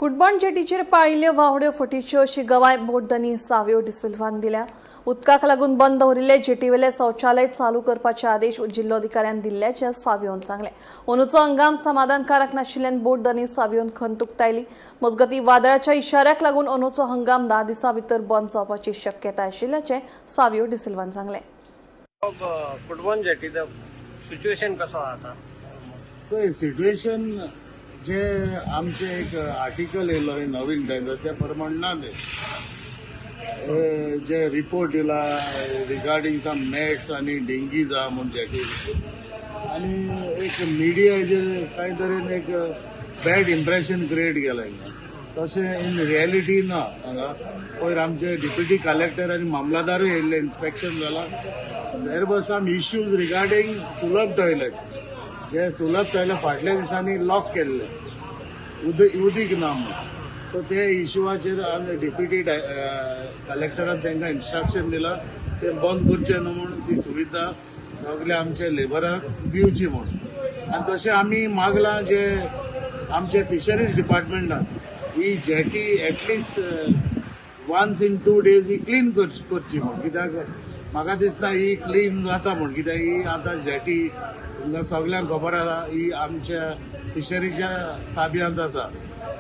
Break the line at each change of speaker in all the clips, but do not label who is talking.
कुटबण जेटीचेर पाळिल्ल्यो वावड्यो फटीच्यो अशी गवाय बोटधनी सावियो डिसिल्वान दिल्या. उदकाक लागून बंद दवरिल्ले जेटीवेले शौचालय चालू करपाचे आदेश जिल्लोधिकाऱ्यान दिल्ल्याचे सावियोन सांगलें. अंदूचो हंगाम समाधानकारक नाशिल्ल्यान बोटधनी सावियोन खंत उक्तायली. मजगतीं, वादळाच्या इशाऱ्याक लागून अंदूचो हंगाम 10 दिसां भितर बंद जावपाची शक्यताय आशिल्ल्याचें सावियो डिसिल्वान सांगलें.
कुटबण जेटीचं सिच्युएशन कसो आहा आता?
पळय, सिट्युएशन जे आमचे एक आर्टिकल येयलो नवीन टायम्स, त्या प्रमाण ना. ते जे रिपोर्ट येयला रिगार्डींग सम नॅट्स आनी डेंगीज आहा म्हूण जेटीर, आनी एक मिडियाचेर कांय तरेन एक बॅड इम्प्रेशन क्रिएट केलां हिंगा. तशें इन रियलिटी ना. हांगा पयर आमचे डिप्युटी कलेक्टर आनी मामलादारूय येयल्ले, इन्स्पेक्शन जाला. There was some issues regarding Sulabh toilet. जे सुलभ टॉयलेट फाटल्या दिसांनी लॉक केल्ले, उदीक ना म्हूण. सो ते इशुवाचेर आमी डिप्युटी कलेक्टरान तांकां इन्स्ट्रक्शन दिलां, ते बंद करचे न्हू म्हूण, ती सुविधा सगळे आमचे लेबराक दिवची म्हूण. आनी तशें आमी मागलां, जे आमचे फिशरीज डिपार्टमेंटान ही jetty at least once in 2 days he clean करची म्हूण. कित्याक म्हाका दिसता ही क्लीन जाता म्हूण, कित्याक ही आतां जेटी तुमकां सगल्यांक खबर आसा, ही आमच्या फिशरीच्या ताब्यांत आसा.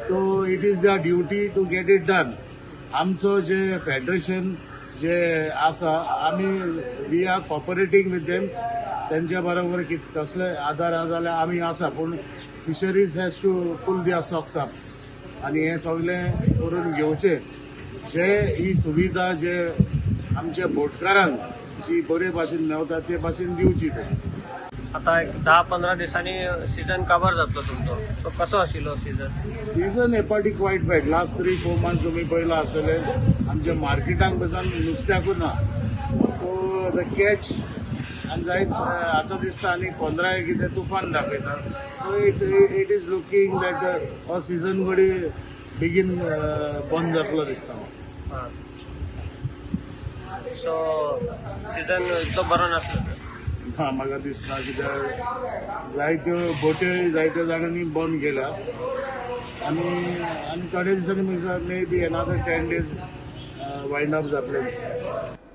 So it is the duty to get it done. आमचो जे फेडरेशन जे आसा, आमी we are cooperating with them. तेंच्या बरोबर कित कसले आदार आसा जाल्यार आमी आसा, पूण fisheries has to pull their socks up आनी हें सगळें करून घेवचें, जे ही सुविधा जे आमच्या बोटकारांक जी बरे भाशेन मेवता, ते भाशेन दिवची ते.
आता एक 10-15 दिसांनी सीझन काबार जातलो तुमचो. सो कसो आशिल्लो सीझन?
सीझन हे पाटी quite bad. Last 3-4 months तुमी पळयलां आसतलें, आमच्या मार्केटांक पसून नुस्त्याकूच ना. सो the catch आनी जायत आतां दिसता आनी 15 कितें तुफान दाखयता. So it is looking that हो सीझन घडी बेगीन बंद जातलो दिसता म्हाका.
सो सीझन इतलो बरो नासलो.
हा, म्हाका दिसता, कित्याक जायत्यो बोट्यो जायत्या जाणांनी बंद केल्या आनी थोड्या दिसांनी may be another 10 days wind up जातलें दिसता.